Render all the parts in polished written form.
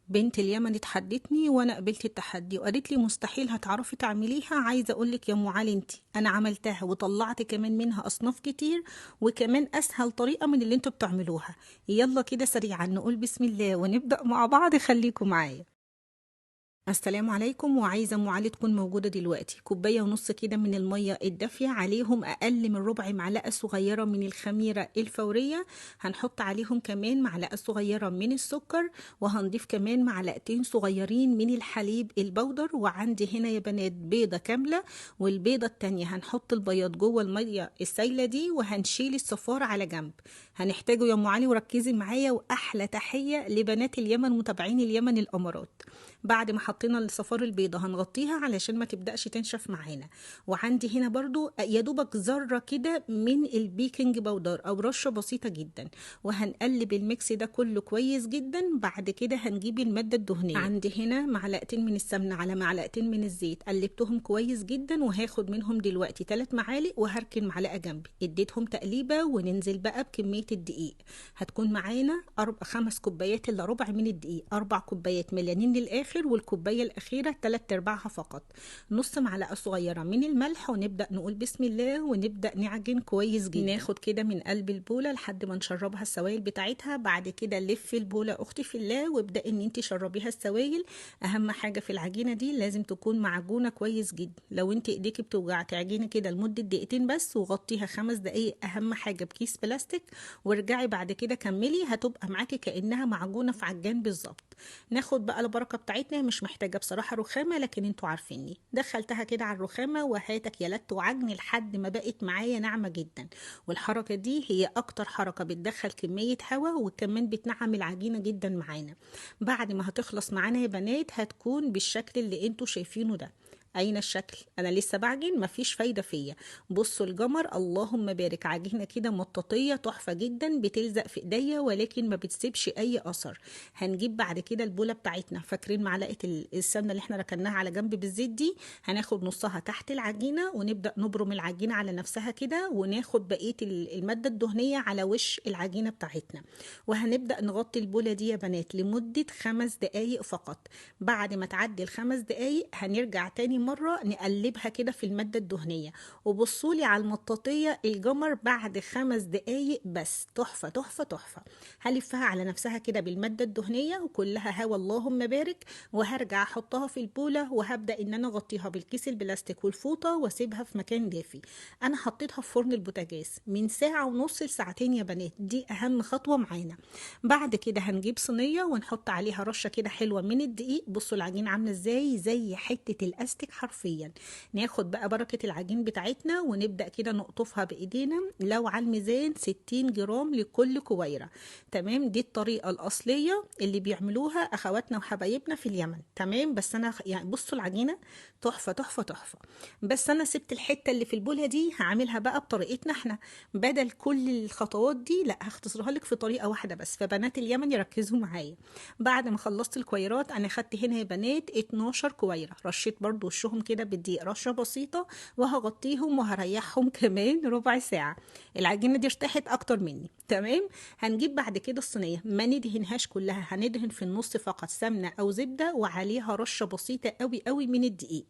بنت اليمن اتحدتني وانا قبلت التحدي وقالت لي مستحيل هتعرفي تعمليها. عايزه اقولك يا ام علي انتي انا عملتها وطلعت كمان منها اصناف كتير، وكمان اسهل طريقه من اللي انتوا بتعملوها. يلا كده سريعا نقول بسم الله ونبدا مع بعض، خليكم معايا. السلام عليكم. وعايزه ام علي تكون موجودة دلوقتي. كوباية ونص كده من المية الدافيه، عليهم اقل من ربع معلقه صغيرة من الخميره الفورية، هنحط عليهم كمان معلقه صغيرة من السكر، وهنضيف كمان معلقتين صغيرين من الحليب البودر. وعندي هنا يا بنات بيضة كاملة، والبيضة التانية هنحط البياض جوه المية السايله دي، وهنشيل الصفار على جنب. هنحتاجه يا ام علي وركزي معايا. واحلى تحية لبنات اليمن متابعين اليمن الامارات. بعد ما حطينا الصفار البيضة هنغطيها علشان ما تبدأش تنشف معانا. وعندي هنا برضو يا دوبك ذرة كده من ال baking powder او رشة بسيطة جدا، وهنقلب ال mix ده كله كويس جدا. بعد كده هنجيب المادة الدهنية. عندي هنا معلقتين من السمنة على معلقتين من الزيت، قلبتهم كويس جدا، وهاخد منهم دلوقتي 3 معالق وهركن معلقة جنبي. اديتهم تقليبة، وننزل بقى بكمية الدقيق. هتكون معانا 5 كوبايات الا ربع من الدقيق، 4 كوبايات مليانين للآخر، والكوباية الأخيرة 3/4 فقط. نص معلقة صغيرة من الملح، ونبدأ نقول بسم الله ونبدأ نعجن كويس جدا. ناخد كده من قلب البولة لحد ما نشربها السوائل بتاعتها. بعد كده لفي البولة أختي في الله، وابدأ إن انت شربيها السوائل. أهم حاجة في العجينة دي لازم تكون معجونة كويس جدا. لو انت ايديكي بتوجع تعجيني كده لمدة دقيقتين بس، وغطيها 5 دقايق أهم حاجة بكيس بلاستيك، وارجعي بعد كده كملي، هتبقى معاكي كأنها معجونة في عجان بالظبط. ناخد بقى البركة بتاعتنا، مش محتاجة بصراحة رخامة، لكن انتوا عارفيني. دخلتها كده على الرخامة وهاتك يا لت وعجن لحد ما بقت معايا ناعمة جدا. والحركة دي هي اكتر حركة بتدخل كمية هواء، وكمان بتنعم العجينة جدا معانا. بعد ما هتخلص معانا يا بنات هتكون بالشكل اللي انتوا شايفينه ده. اين الشكل؟ انا لسه بعجن، مفيش فايده فيا. بصوا الجمر، اللهم بارك، عجينه كده مطاطيه تحفة جدا، بتلزق في ايديا ولكن ما بتسيبش اي اثر. هنجيب بعد كده البوله بتاعتنا، فاكرين معلقه السمنة اللي احنا ركناها على جنب بالزيت دي؟ هناخد نصها تحت العجينة، ونبدا نبرم العجينة على نفسها كده، وناخد بقية المادة الدهنية على وش العجينة بتاعتنا. وهنبدا نغطي البوله دي يا بنات لمدة 5 دقائق فقط. بعد ما تعدي ال5 دقائق هنرجع تاني مرة نقلبها كده في المادة الدهنية. وبصولي على المطاطية الجمر بعد 5 دقايق بس، تحفة تحفة تحفة. هلفها على نفسها كده بالمادة الدهنية وكلها هوا اللهم بارك، وهرجع احطها في البولة، وهبدأ ان انا اغطيها بالكيس البلاستيك والفوطة واسيبها في مكان دافي. انا حطيتها في فرن البوتاجاز من 1.5 ساعة ل2 ساعات يا بنات، دي اهم خطوة معانا. بعد كده هنجيب صينية ونحط عليها رشة كده حلوة من الدقيق. بصوا العجين عاملة ازاي، زي حتة الاستيك حرفيا. ناخد بقى بركة العجين بتاعتنا ونبدأ كده نقطفها بإيدينا. لو على الميزان 60 جرام لكل كويرة، تمام؟ دي الطريقة الأصلية اللي بيعملوها أخواتنا وحبايبنا في اليمن، تمام؟ بس أنا يعني بصوا العجينة تحفة تحفة تحفة. بس أنا سبت الحتة اللي في البولة دي، هعملها بقى بطريقتنا احنا، بدل كل الخطوات دي لا، هختصرها لك في طريقة واحدة بس. فبنات اليمن يركزوا معايا. بعد ما خلصت الكويرات أنا خدت هنا يا بنات 12 كويرة، رشيت برضو وشهم كده بالدقيق رشة بسيطة، وهغطيهم وهريحهم كمان ربع ساعة. العجينة دي ارتاحت أكتر مني، تمام؟ هنجيب بعد كده الصينية، ما ندهنهاش كلها، هندهن في النص فقط سمنة أو زبدة، وعليها رشة بسيطة قوي قوي من الدقيق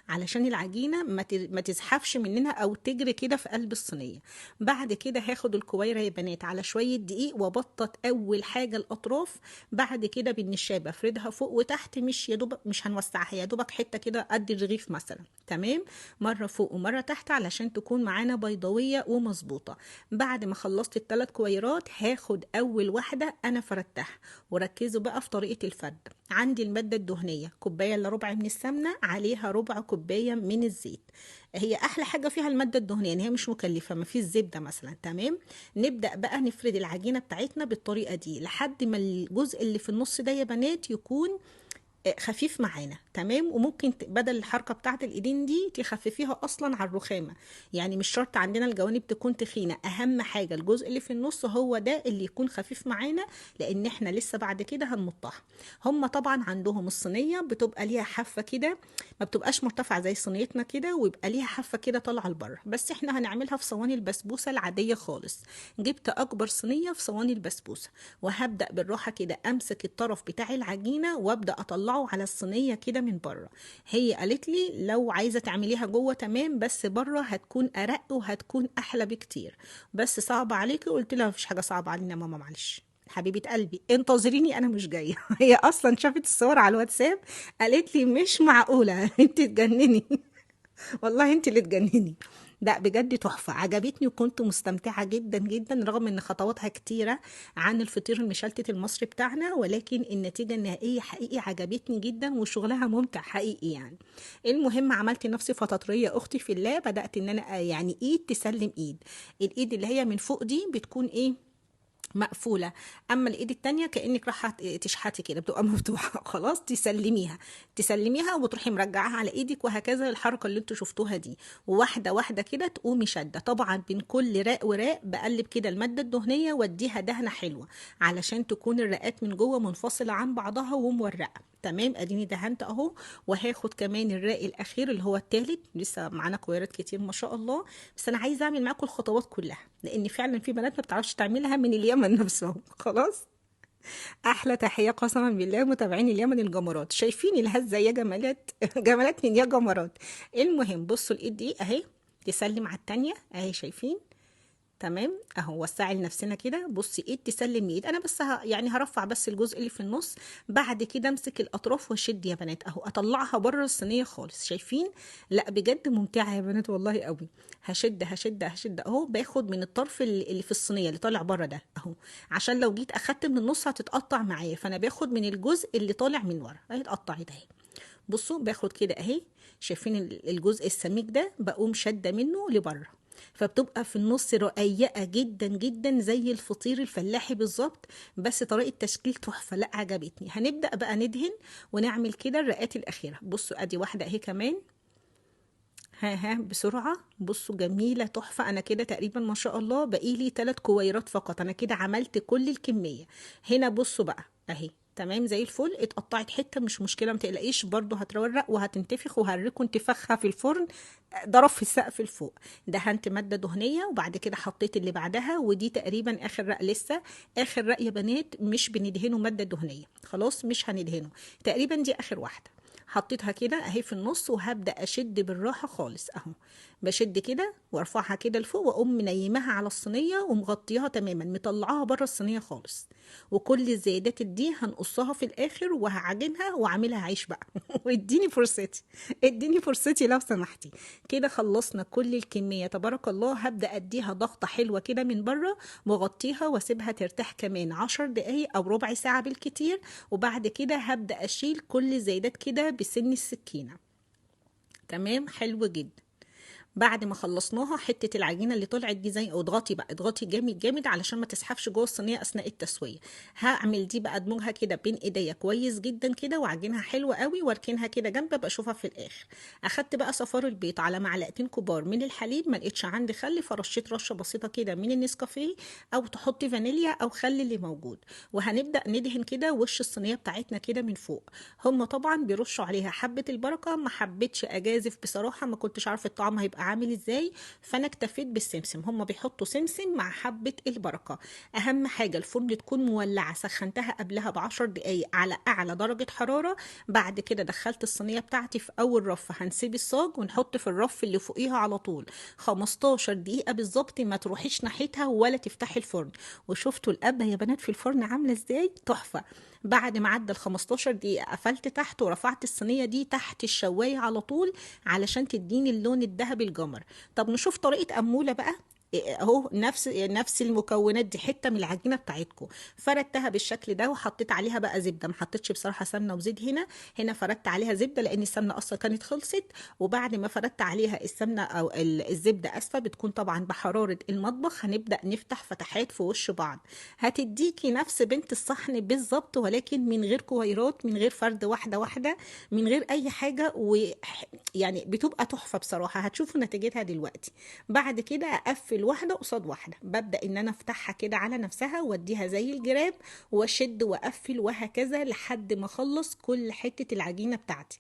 علشان العجينة ما تزحفش مننا أو تجري كده في قلب الصينية. بعد كده هاخد الكويرة يا بنات على شوية دقيق وابطط أول حاجة الأطراف. بعد كده بالنشابة افردها فوق وتحت، مش يا دوبك، مش هنوسعها، يا دوبك حتة كده قد الرغيف مثلا، تمام؟ مرة فوق ومرة تحت علشان تكون معانا بيضاوية ومظبوطة. بعد ما خلصت ال3 كويرات هاخد أول واحدة أنا فردتها، وركزوا بقى في طريقة الفرد. عندي المادة الدهنية كوباية إلا ربع من السمنة، عليها ربع كوباية من الزيت. هي أحلى حاجة فيها المادة الدهنية إن هي مش مكلفة، ما فيش زبدة مثلا، تمام؟ نبدأ بقى نفرد العجينة بتاعتنا بالطريقة دي لحد ما الجزء اللي في النص ده يا بنات يكون خفيف معانا، تمام. وممكن بدل الحركة بتاعه الايدين دي تخففيها اصلا على الرخامه، يعني مش شرط عندنا الجوانب تكون تخينة، اهم حاجة الجزء اللي في النص هو ده اللي يكون خفيف معانا، لان احنا لسه بعد كده هنمطها. هم طبعا عندهم الصينية بتبقى ليها حافة كده، ما بتبقاش مرتفعة زي صينيتنا كده، ويبقى ليها حافة كده طالعه لبره، بس احنا هنعملها في صواني البسبوسه العادية خالص. جبت اكبر صينية في صواني البسبوسه، وهبدا بالراحة كده امسك الطرف بتاع العجينة وابدا اطلعه على الصينية كده من بره. هي قالت لي لو عايزه تعمليها جوه تمام، بس بره هتكون ارق وهتكون احلى بكتير، بس صعب عليكي. قلت لها مفيش حاجة صعبة علينا يا ماما، معلش حبيبه قلبي انتظريني انا مش جاية. هي اصلا شافت الصور على الواتساب قالت لي مش معقولة انت تجنني والله انت اللي تجنني. لا بجد تحفة، عجبتني وكنت مستمتعة جدا جدا، رغم ان خطواتها كتيرة عن الفطير المشلتت المصري بتاعنا، ولكن النتيجة النهائية حقيقي عجبتني جدا وشغلها ممتع حقيقي يعني. المهم عملت نفسي فطاطرية اختي في الله، بدأت ان انا يعني ايد تسلم ايد، الايد اللي هي من فوق دي بتكون ايه مقفولة، اما الايد التانية كأنك رايحة تشحتي كده بتبقى مفتوحة خلاص، تسلميها تسلميها وتروحي مرجعاها على ايدك، وهكذا الحركة اللي انتوا شفتوها دي، وواحدة واحدة كده تقومي شادة. طبعا بين كل راق وراق بقلب كده المادة الدهنية واديها دهنة حلوة علشان تكون الرقات من جوه منفصلة عن بعضها ومورقة. تمام، اديني دهنت اهو، وهاخد كمان الراق الاخير اللي هو الثالث. لسه معانا كويرات كتير ما شاء الله، بس انا عايزه اعمل معاكم الخطوات كلها لان فعلا في بنات ما بتعرفش تعملها من اليمن نفسهم. خلاص، احلى تحية قسما بالله متابعين اليمن الجمرات، شايفين الهزة يا جمالات جمالات من يا جمرات. المهم بصوا الايد دي اهي تسلم على الثانية اهي، شايفين؟ تمام اهو، وسعي لنفسنا كده. بصي ايد تسلم ايد، انا بس يعني هرفع بس الجزء اللي في النص، بعد كده امسك الاطراف واشد يا بنات اهو، اطلعها بره الصينية خالص. شايفين؟ لا بجد ممتعة يا بنات والله قوي. هشد هشد هشد اهو، باخد من الطرف اللي في الصينية اللي طالع بره ده اهو، عشان لو جيت اخدت من النص هتتقطع معايا، فانا باخد من الجزء اللي طالع من ورا اهي، اتقطعت اهي. بصوا باخد كده اهي، شايفين الجزء السميك ده؟ بقوم شده منه لبره، فبتبقى في النص رقيقة جدا جدا زي الفطير الفلاحي بالظبط، بس طريقة تشكيل تحفة، لا عجبتني. هنبدأ بقى ندهن ونعمل كده الرقات الأخيرة. بصوا ادي واحدة اهي كمان، ها ها بسرعة. بصوا جميلة تحفة. انا كده تقريبا ما شاء الله بقيلي 3 كويرات فقط، انا كده عملت كل الكمية. هنا بصوا بقى اهي تمام زي الفل، اتقطعت حتة مش مشكلة ما تقلقيش، برضو هترورق وهتنتفخ، وهريكم انتفاخها في الفرن ضرب في السقف لفوق. دهنت مادة دهنية وبعد كده حطيت اللي بعدها، ودي تقريبا اخر رق. لسه اخر رق يا بنات مش بندهنه مادة دهنية، خلاص مش هندهنه، تقريبا دي اخر واحدة. حطيتها كده اهي في النص، وهبدا اشد بالراحة خالص اهو، بشد كده وارفعها كده لفوق، واقوم منيمها على الصينية ومغطياها تماما، مطلعاها بره الصينية خالص. وكل الزيادات دي هنقصها في الاخر وهعجنها واعملها عيش بقى واديني فرصتي، اديني فرصتي لو سمحتي. كده خلصنا كل الكمية تبارك الله. هبدا اديها ضغطه حلوة كده من بره واغطيها واسيبها ترتاح كمان 10 دقايق او ربع ساعة بالكتير، وبعد كده هبدا اشيل كل الزيادات كده بسن السكينة. تمام حلو جدا. بعد ما خلصناها حتة العجينة اللي طلعت دي زي، اضغطي بقى، اضغطي جامد جامد علشان ما تسحبش جوه الصينية اثناء التسوية. هعمل دي بقى ادمجها كده بين ايديا كويس جدا كده، واعجنها حلوة قوي واركنها كده جنب ابقى اشوفها في الاخر. اخدت بقى صفار البيض على معلقتين كبار من الحليب، ما لقيتش عندي خل فرشيت رشه بسيطة كده من النسكافيه، او تحطي فانيليا او خل اللي موجود. وهنبدا ندهن كده وش الصينية بتاعتنا كده من فوق. هم طبعا بيرشوا عليها حبه البركة، ما حبيتش اجازف بصراحة، ما كنتش عارفه الطعم هيبقى عامل ازاي، فانا اكتفيت بالسمسم. هم بيحطوا سمسم مع حبة البركة. اهم حاجة الفرن تكون مولعة، سخنتها قبلها ب10 دقايق على اعلى درجة حرارة. بعد كده دخلت الصينية بتاعتي في اول رف، هنسيب الصاج ونحط في الرف اللي فوقيها على طول 15 دقيقة بالظبط، ما تروحيش ناحيتها ولا تفتحي الفرن. وشفتوا القبة يا بنات في الفرن عاملة ازاي؟ تحفة. بعد ما عدى ال 15 دقيقة قفلت تحت ورفعت الصينية دي تحت الشواية على طول علشان تديني اللون الذهبي الجمر. طب نشوف طريقة أمولة بقى. اهو نفس المكونات دي، حتة من العجينة بتاعتكم. فردتها بالشكل ده وحطيت عليها بقى زبدة، ما حطيتش بصراحة سمنه وزيت هنا فردت عليها زبدة لان السمنة اصلا كانت خلصت. وبعد ما فردت عليها السمنة او الزبدة اسفه، بتكون طبعا بحرارة المطبخ، هنبدا نفتح فتحات في وش بعض، هتديكي نفس بنت الصحن بالظبط، ولكن من غير كويرات، من غير فرد واحدة واحدة، من غير اي حاجة، ويعني بتبقى تحفة بصراحة. هتشوفوا نتيجتها دلوقتي. بعد كده اقفل واحدة قصاد واحدة، ببدا ان انا افتحها كده على نفسها واديها زي الجراب واشد واقفل وهكذا لحد ما اخلص كل حتة العجينة بتاعتي.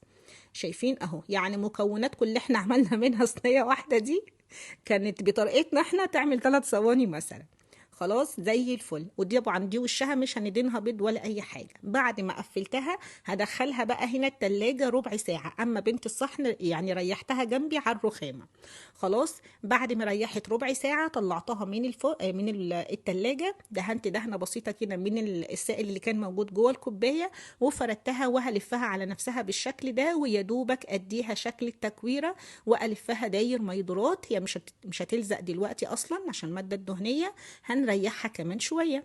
شايفين اهو، يعني مكونات كل اللي احنا عملنا منها صينية واحدة دي كانت بطريقتنا احنا تعمل 3 صواني مثلا. خلاص زي الفل. ودي طبعا دي وشها مش هندينها بيض ولا اي حاجة. بعد ما قفلتها هدخلها بقى هنا التلاجة ربع ساعة. اما بنت الصحن يعني ريحتها جنبي على الرخامه. خلاص بعد ما ريحت ربع ساعة طلعتها من الفوق من التلاجة، دهنت دهنه بسيطة كده من السائل اللي كان موجود جوه الكوباية، وفردتها وهلفها على نفسها بالشكل ده، ويا دوبك اديها شكل التكويره والفها داير ميدورات. هي مش هتلزق دلوقتي اصلا عشان المادة الدهنية، هنريحها كمان شوية،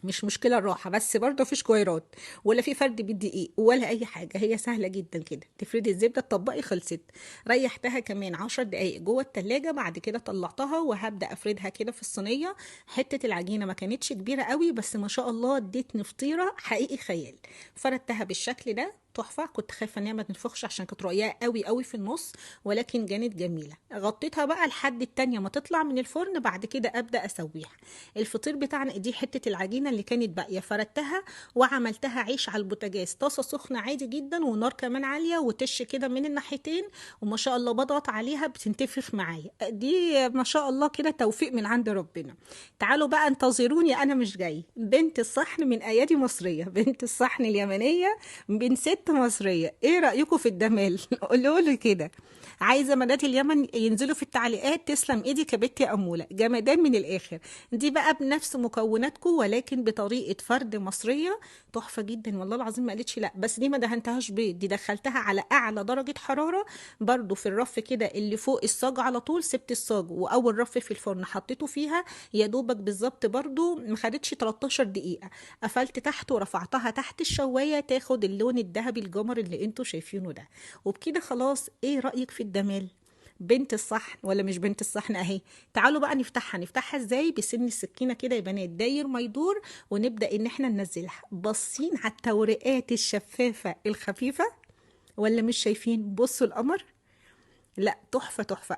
مش مشكلة الراحة، بس برضه مفيش كويرات ولا في فرد بالدقيق ولا اي حاجة، هي سهلة جدا كده. تفردي الزبدة تطبقي، خلصت. ريحتها كمان 10 دقايق جوه التلاجة، بعد كده طلعتها وهبدا افردها كده في الصينية. حتة العجينة ما كانتش كبيرة قوي، بس ما شاء الله اديتني فطيره حقيقي خيال. فردتها بالشكل ده تحفة. كنت خايفة ان هي ما تنفخش عشان كانت رقيقه قوي قوي في النص، ولكن كانت جميلة. غطيتها بقى لحد التانية ما تطلع من الفرن، بعد كده ابدا اسويها. الفطير بتاعنا دي حتة العجينة اللي كانت باقية، فردتها وعملتها عيش على البوتاجاز، طاسه سخنة عادي جدا ونار كمان عالية، وتش كده من الناحيتين، وما شاء الله بضغط عليها بتنتفخ معايا. دي ما شاء الله كده توفيق من عند ربنا. تعالوا بقى انتظروني، انا مش جاي. بنت الصحن من ايادي مصرية، بنت الصحن اليمنية، بنت ست مصرية. ايه رأيكم في الجمال؟ قولوا لي كده. عايزة بنات اليمن ينزلوا في التعليقات. تسلم ايدك يا بنتي أمولة، جمدان من الاخر. دي بقى بنفس مكوناتكم ولكن بطريقة فرد مصرية، تحفة جدا والله العظيم. ما قالتش لا، بس دي ما دهنتهاش بيض، دي دخلتها على اعلى درجة حرارة برضو في الرف كده اللي فوق الصاج على طول. سبت الصاج واول رف في الفرن حطيته فيها يا دوبك بالظبط، برضو ما خدتش 13 دقيقة. قفلت تحت ورفعتها تحت الشواية تاخد اللون الذهبي الجمر اللي انتوا شايفينه ده. وبكده خلاص. ايه رأيك في الجمال؟ بنت الصحن ولا مش بنت الصحن؟ اهي. تعالوا بقى نفتحها. نفتحها ازاي؟ بسن السكينة كده يا بنات، داير ما يدور، ونبدا ان احنا ننزلها. باصين على التوريقات الشفافه الخفيفة ولا مش شايفين؟ بصوا القمر، لا تحفة تحفة.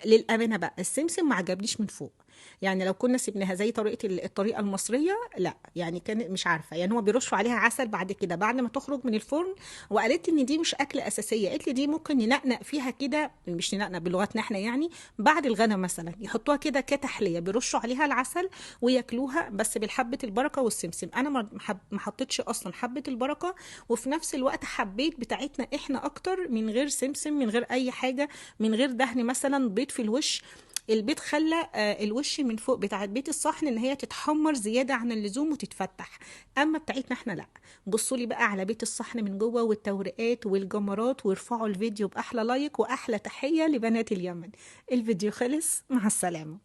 للامانة بقى السمسم ما عجبنيش من فوق، يعني لو كنا سيبناها زي الطريقة المصرية لا، يعني كان مش عارفه، يعني هو بيرشوا عليها عسل بعد كده بعد ما تخرج من الفرن. وقالت لي ان دي مش اكله اساسية، قالت لي دي ممكن ننقنق فيها كده، مش ننقنق بلغتنا احنا يعني، بعد الغدا مثلا يحطوها كده كتحليه، بيرشوا عليها العسل وياكلوها، بس بالحبه البركة والسمسم. انا ما حطيتش اصلا حبه البركة، وفي نفس الوقت حبيت بتاعتنا احنا اكتر، من غير سمسم، من غير اي حاجة، من غير دهن مثلا بيض في الوش. البيض خلى الوش من فوق بتاعت بيت الصحن ان هي تتحمر زيادة عن اللزوم وتتفتح، اما بتاعتنا احنا لا. بصوا لي بقى على بيت الصحن من جوه والتوريقات والجمرات، وارفعوا الفيديو باحلى لايك واحلى تحية لبنات اليمن. الفيديو خلص، مع السلامة.